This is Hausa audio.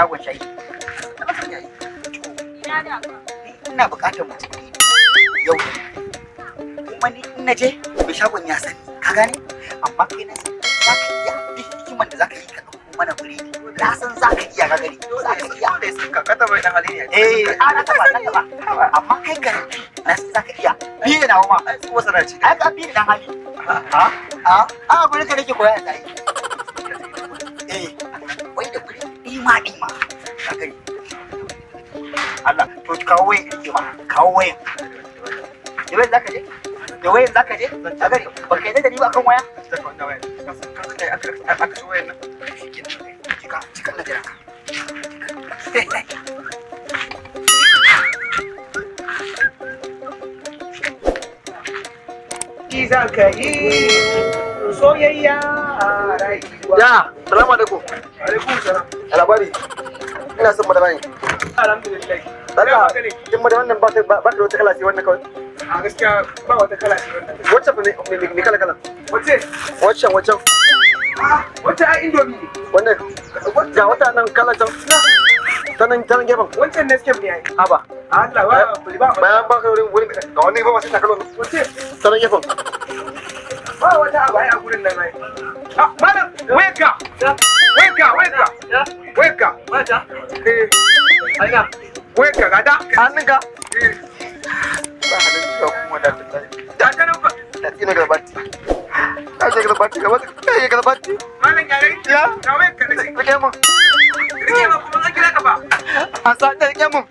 shagon shayi. Na sani ai. Ina buƙatar mutum yau. Kuma ni in naje mai shagon ya sani, ka gane? Amma kai na san za ka iya duk hikiman da za ka yi ka ɗauko mana biredi. Na san za ka iya, ka gani. Za ka iya. Ka taɓa dan Ali ne. Eh, a na taɓa, na taɓa. Amma kai garanti na san za ka iya. Fiye da nawa ma. Ai tsohuwar sana ce. Ai ka fi da dan hali. A a gurin ka nake koya yanzu ai. Eh, wai da guri ɗima ɗima. Ka gani. Allah, to kawo wayan rike ma, kawo wayan. Da wayan zaka je? Da wayan zaka je? Ka gani, ba ka yarda da ni ba kan waya? Aka ci wayan nan. Cika, cika na jira ka. Ki za ka yi soyayya rayuwa. Ya, salamu alaikum. Alaikum salam. Labari. Ina son madara ne. Alhamdulillah. Allah, kin madara nan ba ta ba ta wata kala sai wannan kawai. A gaskiya ba wata kala sai wannan. Wacce fa me me kala kala? Wace? Waccan waccan. Ah, wacce ai indomie ne. Wannan ga wata nan kala can. Ta nan gefen. Wancan Nescafe ne ai. Aba. Allah ba ba. Bayan ba ka wurin wurin ga wannan ba sai takalma. Wace? Ta nan gefen. Ba wata abu ai a gurin nan ai. Ah, malam, wake up. Wake up, wake up. Wake up. Wata. Eh. Aina. Wake up, gada. Hannunka. Eh. Ba hannun cewa kuma da ta. Da ta nan ba. Da tsina garbati. Ta ce garbati garbati. Ta ce garbati. Malam yare. Ya. Ga wake ka nace. Rike mun. Rike ma kuma zan kira ka ba. An sa ta rike mun.